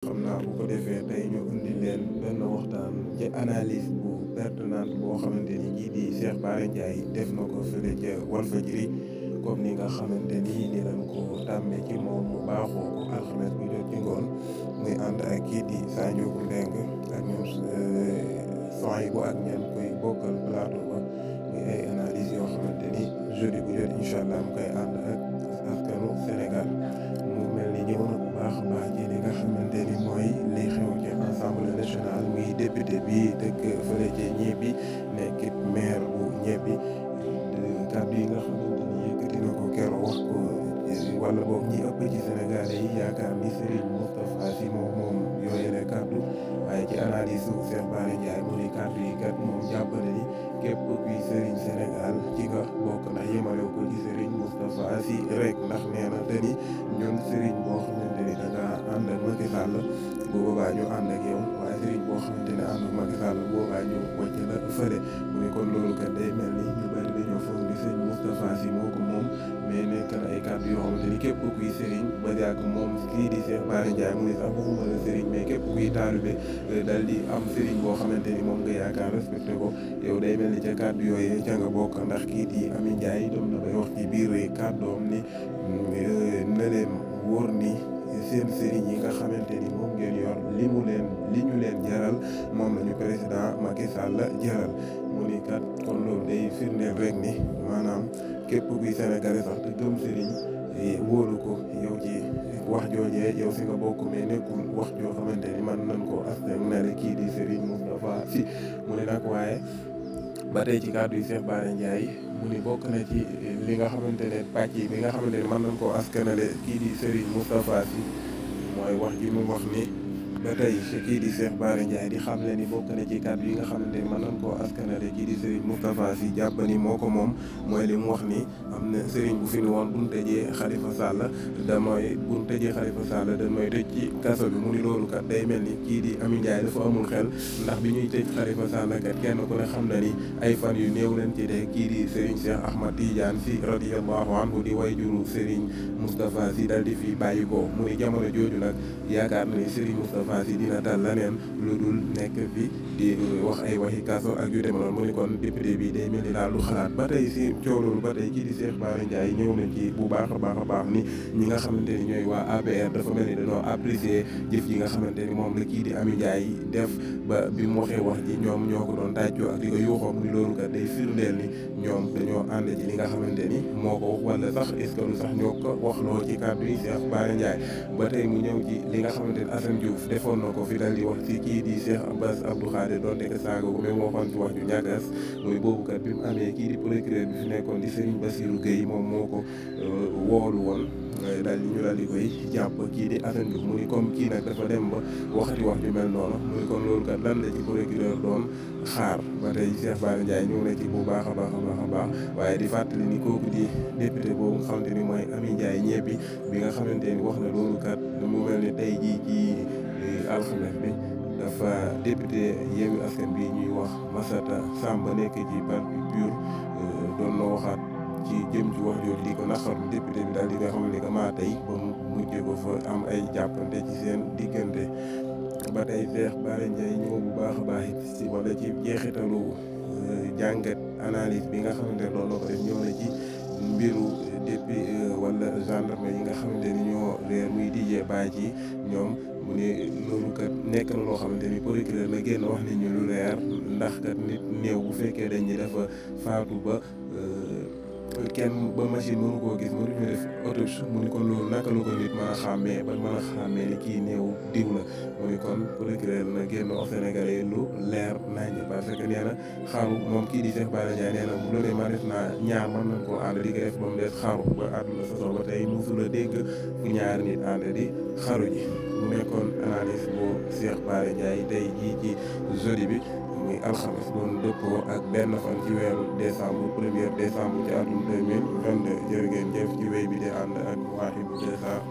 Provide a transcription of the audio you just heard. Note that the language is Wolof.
xam naa bu ko defee tey ñu indi leen benn waxtaan ci analyse bu pertinente boo xamante ni kii di Cheikh Bara Ndiaye def na ko fële ca Walfadjri comme ni nga xamante ni lañ ko tàmmee ci moom mu baaxoo ko alxames bu jot ci ngoon muy ànd ak kii di Sa Ndiogou Mbengue ak ñoom son bu ak ñeen koy bokkal plateau ba muy ay analyse yoo xamante ni jeudi bu jot incha allah mu koy ànd ak askanu Sénégal mu mel ni ñëw na bu baax a baax ci li nga xamante ni mooy li xew ci assemblée nationale muy député bi dëkk fële ca Ñebbi nekkit maire bu Ñebbi kàddu yi nga xamante ni yëkkati na ko keroog wax ko wala boog ñi ëpp ci Sénégalais yi yaakaar ni Serigne Moustapha Sy moom yooyu la kàddu waaye ci analyse su Cheikh Bara Ndiaye mu ni kàddu yi kat moom jàpp na ni képp kuy Serigne Sénégal ci nga bokk ndax yemale ko ci Serigne Moustapha Sy rek ndax nee na te ni ñun Serigne boo xamante ni da ngaa ànd ak Macky Sall bu boobaa ñu ànd ak yow waaye Serigne boo xamante ne ànd ak Macky Sall bu boobaa ñu wàcc la fële mu ne kon loolu kat day mel ni ñu bëri dañoo foog ni Serigne Moustapha Sy moo ko moom mais nekk na ay kàddu yoo xamante ni képp kuy Serigne ba yàgg moom kii di Cheikh Bara Ndiaye mu ne sax waxuma la Serigne mais képp kuy taalibe dal di am Serigne boo xamante ni moom nga yaakaar respecté ko yow day mel ni ca kàddu yooyee ca nga bokk ndax kii di Amy Ndiaye doom na bay wax ci biir kàddoom ni na leen wóor ni seen sëriñ yi nga xamante ni moom ngeen yor li ñu leen jaral moom la ñu président Macky Sall jaral mu ni kat kon loolu day firndeel rek ni maanaam képp kuy Sénégalais sax te gëm sëriñ wóolu ko yow ci wax joojee yow si nga bokk mais nekkul wax joo xamante ni man nañ koo askanale kii di Serigne Moustapha Sy mu ne nag waaye ba tey ci kàddu yi Cheikh Bara Ndiaye mu ni bokk na ci li nga xamante ne pàcc yi bi nga xamante ne mën nañ koo askanale kii di Serigne Moustapha Sy mooy wax ji mu wax ni ba tey kii di Cheikh Bara Ndiaye di xam ne ni bokk na ci kàddu yi nga xamante ni mën nañ koo askanale kii di Serigne Moustapha Sy jàpp ni moo ko moom mooy li mu wax ni am na Serigne bu fi ni woon buñ tëjee Khalifa Sall buñ tëjee Khalifa Sall damay tëj ci kaso bi mu ni loolu kat day mel ni kii di Amy Ndiaye dafa amul xel ndax bi ñuy tëj Khalifa Sall kat kenn ku ne xam na ni ay fan yu néew leen ci de kii di Serigne Cheikh Ahmad Tidiane Sy radiyallahu anhu di way juru Serigne Moustapha Sy dal di fi bàyyi ko mu ni jamono jooju nag yaakaar na ni Serigne Moustapha Sy dina tal leneen lu dul nekk fi di wax ay waxi kaso ak yu demoon mu ni kon député bi day mel ni daal du xalaat ba tey si coow loolu ba tey kii di Cheikh Bara Ndiaye ñëw na ci bu baax a baax ni ñi nga xamante ni ñooy waa APR dafa mel ni dañoo apprécier jëf ji nga xamante ni moom la kii di Amy Ndiaye def ba bi mu waxee wax ji ñoom ñoo ko doon tàccoo ak di ko yuuxoo mu ni loolu kat day firndeel ni ñoom dañoo ànd ci li nga xamante ni moo ko wax wala sax est-ce que lu sax ñoo ko waxloo ci kàddu yi Cheikh Bara Ndiaye ba tey mu ñëw ci li nga xamante ni Assane Diouf defoon na ko fi dal di wax ci kii di Cheikh Bass Abdou Khadir doon nekk saaga ko même waxoon ci wax ju ñàkkas muy boobu kat bi mu amee kii di procureur bi fi nekkoon di Serigne Bassirou Gueye moom moo ko woolu woon daal di koy jàpp kii di Assane Diouf mu ni comme kii nag dafa dem ba waxati wax ju mel noonu mu ni kon loolu kat lan la ci procureur doon xaar ba tey Cheikh Bara Ndiaye ñëw na ci bu baax a baax waaye di fàttali ni kooku di député boobu nga xamante ni mooy Amy Ndiaye Ñebbi bi nga xamante ni wax na loolu kat mu mel ni tey jii ci alxames bi dafa député Yewwi Askan bi ñuy wax Massata Samb nekk ci parti PUR doon na waxaat ci jëm ci wax jooju di ko naqarlu député bi daal di nga xam ne que maa tey ba mu mujj ko fa am ay jàppante ci seen diggante ba tey Cheikh Bara Ndiaye ñëw bu baax a baax ci wala ci jeexitalu jàngat analyse bi nga xamante ne doon na ko def ñëw na ci mbiru depuis wala gendarme yi nga xamante ni ñoo réer muy dijee bàyyi ci ñoom mu ne loolu kat nekk na loo xamante ni procureur la génn wax nit ñu lu leer ndax kat nit néew bu fekkee dañ ñi dafa faatu ba kenn ba machine mënu koo gis mënuñu def autopsie mu ni kon loolu naka la ko nit mën a xàmmee ba mën a xàmmee ni kii néew diw la mu ni kon procureur na génn wax Sénégalais lu leer nañ parce que nee na xaru moom kii di Cheikh Bara Ndiaye nee na bu la ma def naa ñaar mën nañ koo ànd di ko def ba mu des xaru ba àdduna sosoo ba tey musula dégg fu ñaari nit ànd di xaru ji mu nekkoon analyse bu Cheikh Bara Ndiaye tey jii ci jeudi bi muy alxames doon dëppoo ak benn fan ci weeru décembre 1er décembre ci atum 2022 jërë ngeen jëf ci wéy bi di ànd ak Mouhahibu 221